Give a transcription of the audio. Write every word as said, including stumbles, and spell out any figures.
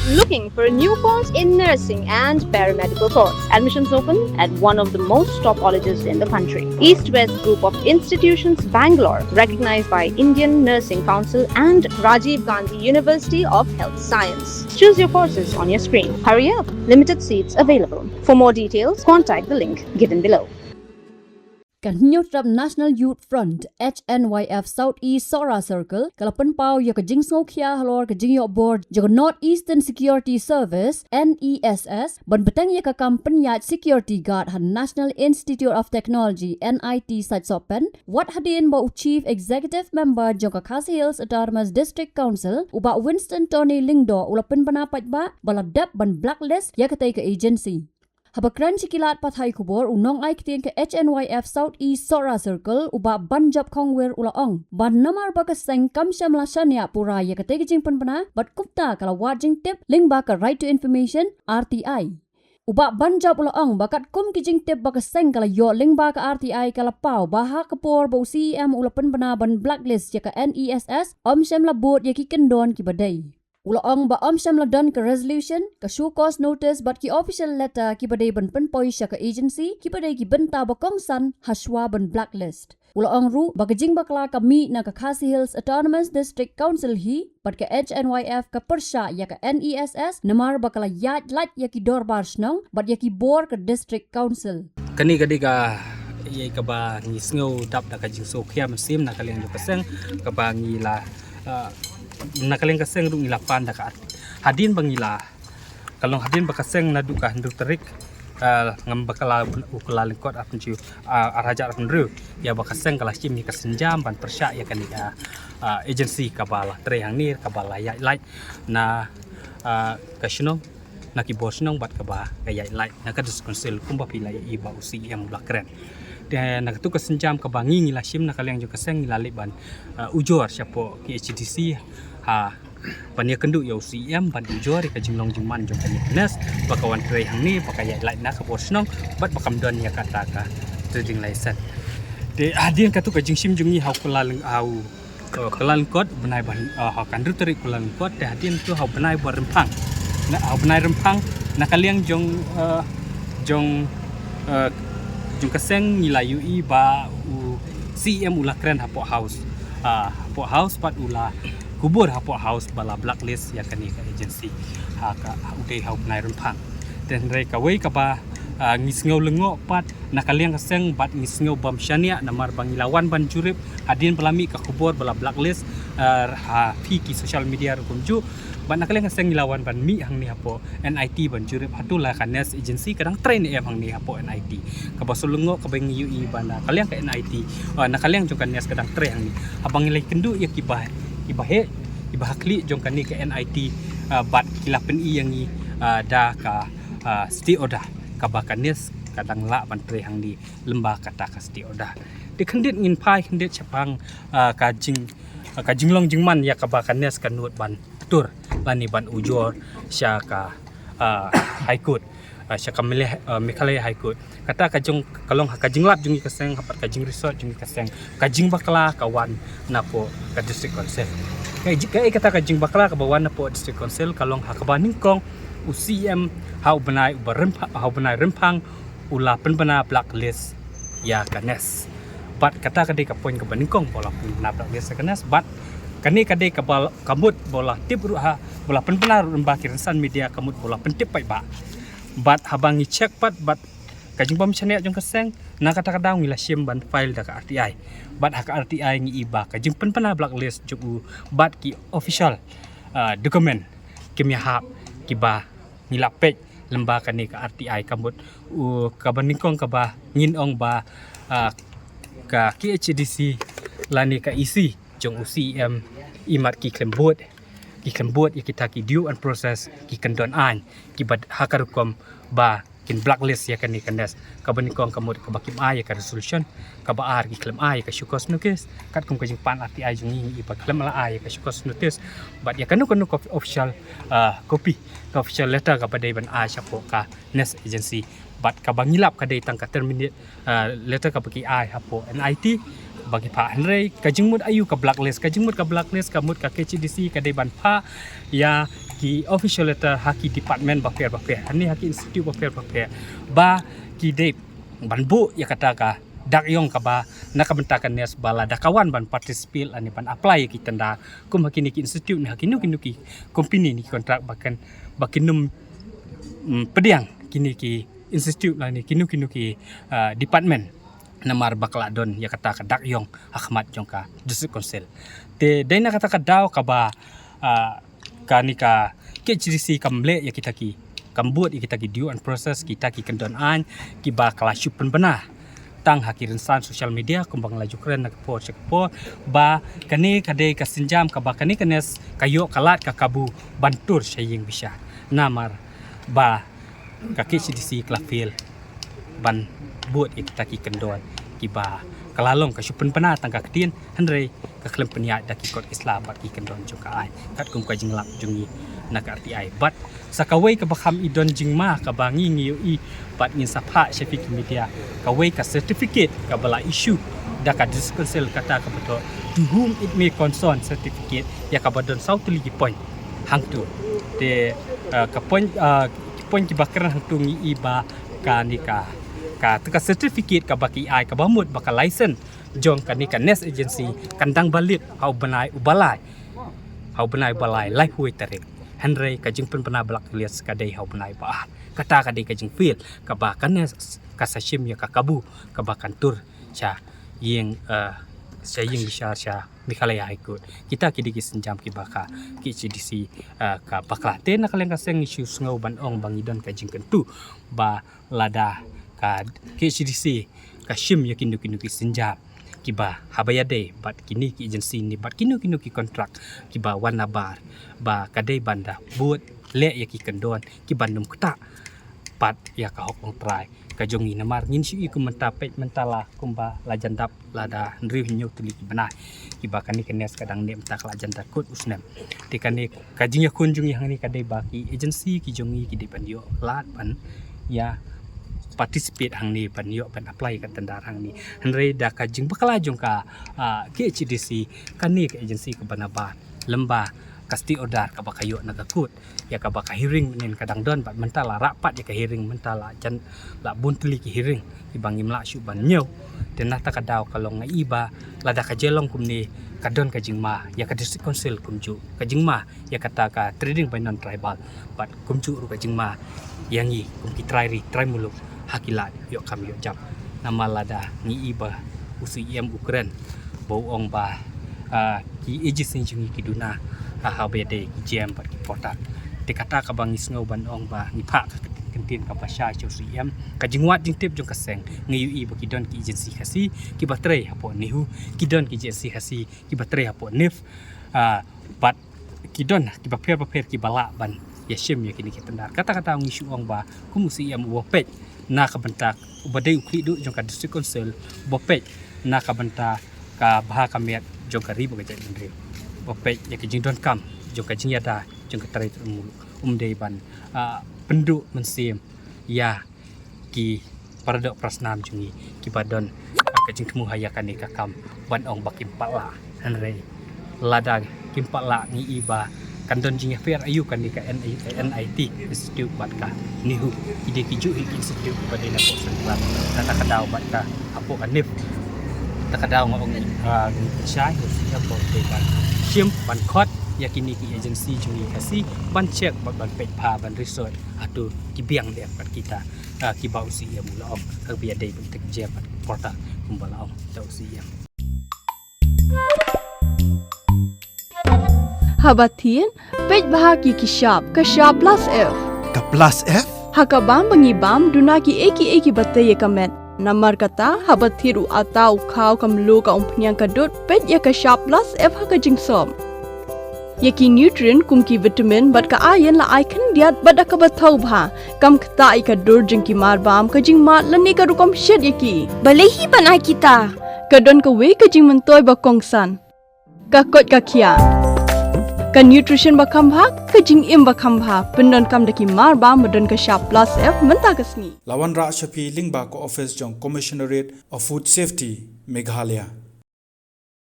Looking for a new course in nursing and paramedical course? Admissions open at one of the most top colleges in the country. East West Group of Institutions, Bangalore, recognized by Indian Nursing Council and Rajiv Gandhi University of Health Science. Choose your courses on your screen. Hurry up, limited seats available. For more details, contact the link given below. Ka Hynñiewtrep National Youth Front, H N Y F South East Sohra Circle, ka la pynpaw ïa ka jingsngewkhia halor ka jingïoh bor jong ka North Eastern Security Service, N E S S, ban bteng ïa ka kam pynïaid security guard ha National Institute of Technology, N I T, Sait Sohpen, wat hadien ba u Chief Executive Member jong ka Khasi Hills Autonomous District Council, u Bah Winston Tony Lyngdoh, u la pynbna paidbah ba la dep ban blacklist ïa katei ka agency. Haba kren sha ki lad pathai khubor, u nongai ktien ka H N Y F South East Sohra Circle, u Bah Banjop Khongwir, u la ong ba namar ba ka seng kam shym la shaniah pura ïa katei ka jingpynbna, bad kumta ka la wad jingtip lyngba ka Right to Information, R T I. U Bah Banjop u la ong ba katkum ki jingtip ba ka seng ka la ïoh lyngba ka R T I, ka la paw ba ha ka por ba u C E M u la pynbna ban blacklist ïa ka N E S S, ym shym la bud ïa ki kyndon kiba dei. U la ong ba ym shym la don ka resolution, ka show cause notice bad ki official letter kiba dei ban pynpoi sha ka agency, kiba dei ki bynta ba kongsan hashwa ban blacklist. U la ong ruh ba ka jingbakla ka mih na ka Khasi Hills Autonomous District Council hi, bad ka H N Y F ka pyrshah ïa ka N E S S namar ba ka la ïaid lait ïa ki dorbar shnong bad ïa ki bor ka District Council. Kane ka dei ka, ïa kaba ngi sngew dap da ka jingsngewkhia mynsiem na ka liang jong ka seng, kaba ngi la, ah, na ka liang ka seng ruh ngi la pan da ka ar-, hadien ba ngi la, ka long hadien ba ka seng naduh ka hynriew tarik, ah, ngam ba ka la, u Kyllalyngkot arphew, ah, ar hajar arphew hynriew, ïa ba ka seng ka la shim ïa ka sienjam ban pyrshah ïa kane ka, ah, agency kaba la trei hangne, kaba la ïaid lait na, ah, ka shnong, na ki bor shnong bad kaba ka ïaid lait na ka District Council, kumba phi la ïohi ba u C E M u la kren. Te na katu ka sienjam kaba ngi, ngi la shim na ka liang jong ka seng, ngi la leit ban, ah, ujor shapoh K H A D C, ha, ban ïakynduh ïa u C E M ban ujor ïa ka jinglong jingman jong kane ka nurse ba ka wan trei hangne, ba ka ïaid lait na ka bor shnong bad ba kam don ïa kata ka trading license. Te hadien katu ka jingshim jong ngi ha u Kylla-, ha u, uh, Kyllalyngkot, bnai ba, uh, ha ka hynriew tarik Kyllalyngkot, te hadien tu ha u bnai ba Rymphang. Na, ha u bnai Rymphang, na ka liang jong, uh, jong, uh, jong ka seng ngi la ïohi ba u C E M u la kren hapoh House. Ah, hapoh House bad u la kubur hapoh House ba la blacklist ïa kane ka agency. Ha ka, ha u dei ha u bnai Rymphang. Te hynrei kawei kaba, ah, ngi sngew lyngngoh pat na ka liang ka seng bad ngi sngew bym shaniah namar ba ngi la wan ban jurip hadien ba la mih ka khubor ba la blacklist, ah, ha phi ki social media ruh kumjuh. Bad na ka liang ka seng ngi la wan ban mih hangne hapoh N I T ban jurip hato la ka nurse agency ka dang trei ne em hangne hapoh N I T. Kaba shu lyngngoh kaba ngi ïohi ba na ka liang ka N I T, ah, na ka liang jong ka nurse ka dang trei hangne. Haba ngi la ïakynduh ïa kiba, kiba heh, kiba ha khlieh jong kane ka N I T, ah, bad ki la pyni ïa ngi, ah, da ka, ah, stay order kaba ka nurse ka dang lah ban trei hangne lyngba kata ka stay order. Te khyndiat ngin phai khyndiat shaphang, ah, ka jing, ah, ka jinglong jingman ïa kaba ka nurse ka nud ban tur lane ban ujor sha ka, ah, High Court, ah, sha ka Mele-, ah, Meghalaya High Court. Kata ka jong, ka long ha ka jinglap jong ngi ka seng, ha pat ka jingrisot jong ngi ka seng. Ka jingbakla ka wan napoh ka District Council. Ka ji-, ka, kata ka jingbakla kaba wan napoh District Council ka long ha kaba nyngkong u C E M ha u bnai uba Rympha-, ha u bnai Rymphang u la pynbna blacklist ïa ka nurse. Bad kata ka dei ka point kaba nyngkong ba u la pynbna blacklist ïa ka nurse. Bad kane ka dei kaba, ka mut ba u la tip ruh ha, ba u la pynbna ruh lyngba ki rynsan media, ka mut ba u la pyntip paidbah. Bad haba ngi check pat bad ka jingbym shaniah jong ka seng, na kata ka daw ngi la shim ban file da ka R T I. Bad ha ka R T I ngi i ba ka jingpynbna blacklist jong u bad ki official, ah, document kim ïahap kiba ngi la peit lyngba kane ka R T I, ka mut u, kaba nyngkong kaba ngin ong ba, ah, ka K H A D C lane ka E C jong u C E M, imat ki khlem bud, ki khlem bud ïa kita ki due and process, ki kyndon aiñ kiba ha ka rukom ba kin blacklist ïa kane ka nurse. Kaba nyngkong ka mut kaba kim ai ïa ka resolution, kaba ar ki khlem ai ïa ka show cause notice. Katkum ka jingpan R T I jong ngi, ngi i ba khlem la ai ïa ka show cause notice. Bad ïa kano kano ka official, ah, copy, ka official letter kaba dei ban ai shapoh ka nurse agency. Bad kaba ngi lap ka dei tang ka terminate, ah, letter kaba ki ai hapoh N I T ba ki phah. Hynrei ka jingmut aïu ka blacklist, ka jingmut ka blacklist ka mut ka K H A D C ka dei ban phah ïa ki official letter ha ki department bapher bapher, hangne ha ki institute bapher bapher, ba ki dei ban buh ïa kata ka dak ïong kaba na ka bynta ka NEST, ba lada ka wan ban participate lane ban apply ïa ki tender kum ha kine ki institute ne ha kino kino ki company ne ki contract, ba kan, ba kin ym, mm, pdiang kine ki institute lane kino kino ki, ah, department, namar ba ka la don ïa kata ka dak ïong ha khmat jong ka District Council. Te dei na kata ka daw kaba, ah, kane ka KHADC kam leh ïa kita ki, kam bud ïa kita ki due and process, kita ki kyndon aiñ kiba ka la shu pynbna tang ha ki rynsan social media kumba nga la ju kren na ka por sha ka por, ba kane ka dei ka sienjam kaba kane ka NEST ka ïoh ka lad ka kabu ban tur sha ïing bishar. Namar ba ka KHADC ka la fail ban bud ïa kita ki kyndon kiba ka la long ka shu pynbna tang ka ktien, hynrei ka khlem pynïaid da ki kot ki sla bad ki kyndon jong ka aiñ katkum ka jinglap jong ngi na ka RTI. Bad sa kawei kaba kham i don jingma kaba ngi ngi ïohi bad ngin sa phah sha phi ki media, kawei ka certificate kaba la issue da ka District Council, kata kaba thoh "To whom it may concern" certificate, ïa kaba don saw tylli ki point hangtu. Te, ah, ka point, ah, ki point kiba kren hangtu ngi i ba kane ka, ka, ka certificate kaba ki ai kaba mut ba ka license jong kane ka NEST agency kan dang valid ha u bnai uba lai, ha u bnai uba lai, laiphew tarik. Hynrei ka jingpynbna ba la clear ka dei ha u bnai ba ar. Kata ka dei ka jingfail kaba ka NEST ka sa shim ïa ka kabu kaba kan tur sha ïing, eh, sha ïing bishar sha Meghalaya High Court. Kita ki dei ki sienjam kiba ka KHADC, eh, ka bakla. Te na ka liang ka seng ngi shu sngew ban ong ba ngi don ka jingkyntu ba lada ka KHADC ka shim ïa kino kino ki sienjam kiba haba ïadei bad kine ki agency ne bad kino kino ki contract kiba wan nabar, ba ka dei ban da bud leh ïa ki kyndon kiban ym ktah pat ïa ka hok longtrai ka jong ngi. Namar ngin shu i kum mynta, peit mynta la kumba la jan dap lada hynriew hynñiew tylli ki bnai kiba kane ka NEST ka dang neh mynta, ka la jan da kut u snem. Te kane ka jingïakhun jong ngi hangne ka dei ba ki agency ki jong ngi ki dei ban ïoh lad ban ïa participate hangne, ban ïoh ban apply ka tender hangne. Hynrei da ka jingbakla jong ka, ah, KHADC, kane ka agency kaba nabar, lem bad ka stay order kaba ka ïoh na ka court, ïa kaba ka hearing mynnin ka dang don bad mynta la rah pat ïa ka hearing, mynta la jan, la bun tylli ki hearing kiba ngim lah shuh ban ñiew. Te na kata ka daw ka long nga i ba lada ka jia long kumne ka don ka jingma ïa ka District Council kumjuh, ka jingma ïa kata ka trading by non-tribal bad kumjuh ruh ka jingma ïa ngi kum ki trai ri trai muluk ha ki lad ïoh kam ïoh jam. Namar lada ngi i ba u CEM u kren ba u ong ba, ah, ki agency jong ngi ki duna, ah, haba ïadei ki gym bad ki portal. Te kata kaba ngi sngew ban ong ba ngi phah ka ktien kaba shai sha u CEM. Ka jingwad jingtip jong ka seng, ngi ïohi ba ki don ki agency Khasi kiba trei hapoh NEHU, ki don ki agency Khasi kiba trei hapoh NIFT, ah, bad ki don kiba pher bapher kiba lah ban ïa shim ïa kine ki tender. Kata kata ngi shu ong ba kum u CEM uba peit na ka bynta, uba dei u khlieh duh jong ka District Council, uba peit na ka bynta ka bha ka miat jong ka ri bad ka jaitbynriew, uba peit ïa ka jingdonkam jong ka jingïada jong ka trai trai muluk, um dei ban, ah, pynduh mynsiem ïa ki paradoh parasnam jong ngi kiba don, ah, ka jingthmu ha ïa kane ka kam ban ong ba kim pat lah. Hynrei lada kim pat lah, ngi i ba kan don jingïapher aïu kane ka NI, NIT Institute bad ka NEHU. Ki dei kijuh hi ki institute kiba dei na ka central. Kata ka daw bad ka hapoh ka NIFT, kata ka daw nga ong, ah, ngi pynshai, ngi pynshai ba u dei ban shim ban khot ïa kine ki agency jong ngi Khasi ban check bad ban peit bha, ban research hato ki biang dei bad kita, ah, kiba u CEM u la ong, ha kaba ïadei bad ka gym bad portal kumba la ong da u CEM. Haba thied, peit bha ki ki shap, ka shap plus F. Ka plus F? Ha ka bam ba ngi bam, duna ki ei ki ei kiba tei ïa ka met. Namar kata, haba thied u atta, u khaw, ka mluh, ka umphniang, ka dud, peit ïa ka shap plus F ha ka jingsop. Ïa ki nutrient kum ki vitamin bad ka iron la ai khyndiat bad da kaba thaw bha. Kam ktah ïa ka dur jong ki mar bam, ka jingmad lane ka rukom shet ïa ki. Balei hi ban ai kita? Ka don kawei ka jingmyntoi ba kongsan. Ka koit ka khiah. Ka nutrition ba kham bha, ka jingim ba kham bha. Pyndonkam da ki mar bam ba don ka shap plus F mynta ka sngi. La wanrah sha phi lyngba ka office jong Commissionerate of Food Safety, Meghalaya.